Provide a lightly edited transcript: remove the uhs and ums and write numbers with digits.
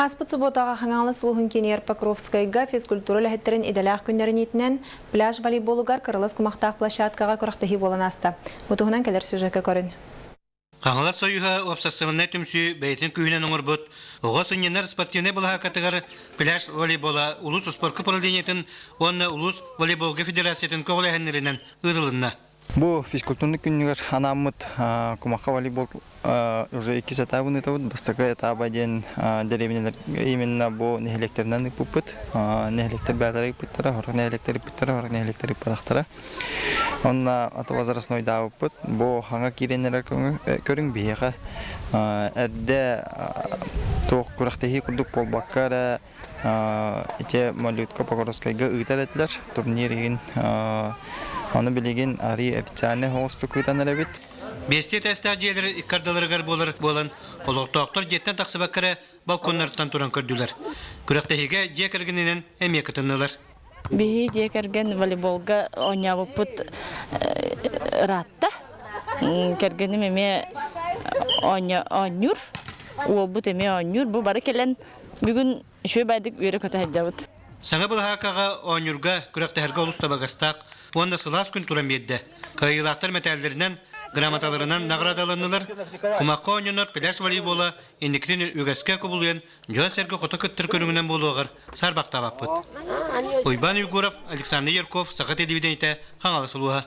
Ааспыт субуотаҕа Хаҥалас улууһун киинигэр Покровскайга физкультура үлэһиттэрин идэлээх күннэрин иитинэн пляж волейболугар кырылас кумахтаах площадкаҕа күрэхтэһии буолан ааста. Бу туһунан кэлэр сюжекка көрүн. Хаҥалас Союһа уопсастыбаннай түмсүү бэйэтин күүһүнэн оҥорбут оҕо сынньанар спортивнай былаһааккатыгар пляж волейбола улуус успуорка управлениетын уонна улуус волейболга федерациятын көҕүлээһиннэринэн ыытылынна. Бу физкультурный күнүгэр анааммыт кумахха волейбол уже иккис этабын ыытабыт. Бастакы этаба диэн дэриэбинэлэр именно бу нэһилиэктэринэн ыыппыппыт. Нэһилиэктэр бэйэлэрэ ыыппыттара, сорох нэһилиэктэр ыыппыттара, сорох нэһилиэктэр ыыппатахтара. Онно аты возрастнойдаабыппыт. Бу хаҥа киирэн эрэр көрүҥ биһиэхэ эрдэ туох күрэхтэһии курдук буолбакка эрэ ити малютка Покровскайга ыытар этилэр турнир иһин ону билигин арыы официальный соҕустук ыытан эрэбит. Биэстии этээстээх дьиэлэр икки ардыларыгар буолар буолан, олохтоохтор дьиэттэн тахсыбакка эрэ балконнарыттан туран көрдүлэр. Күрэхтэһиигэ дьиэ кэргэнинэн эмиэ кытыннылар. Биһи дьиэ кэргэн волейболга оонньообуппут ыраатта. Кэргэним эмиэ оонньуур, уолбут эмиэ оонньуур. Бу бары кэлэн Бүгүн үчүгэй баайдык үөрэ-көтө сылдьабыт. Саҥа былаһааккаҕа оонньуурга, күрэхтэһэргэ олус табыгастаах уонна сылаас күн туран биэрдэ. Кыайыылаахтар мэтээллэринэн, грамоталарынан наҕараадаланнылар. Кумахха оонньонор пляж волейбола инникитин үгэскэ кубулуйан, дьон-сэргэ хото кыттар көрүҥүнэн буолуоҕар саарбахтаабаппыт. Уйбаан Уйгуров, Александр Ярков, Саха телевидениетэ, Хаҥалас улууһа.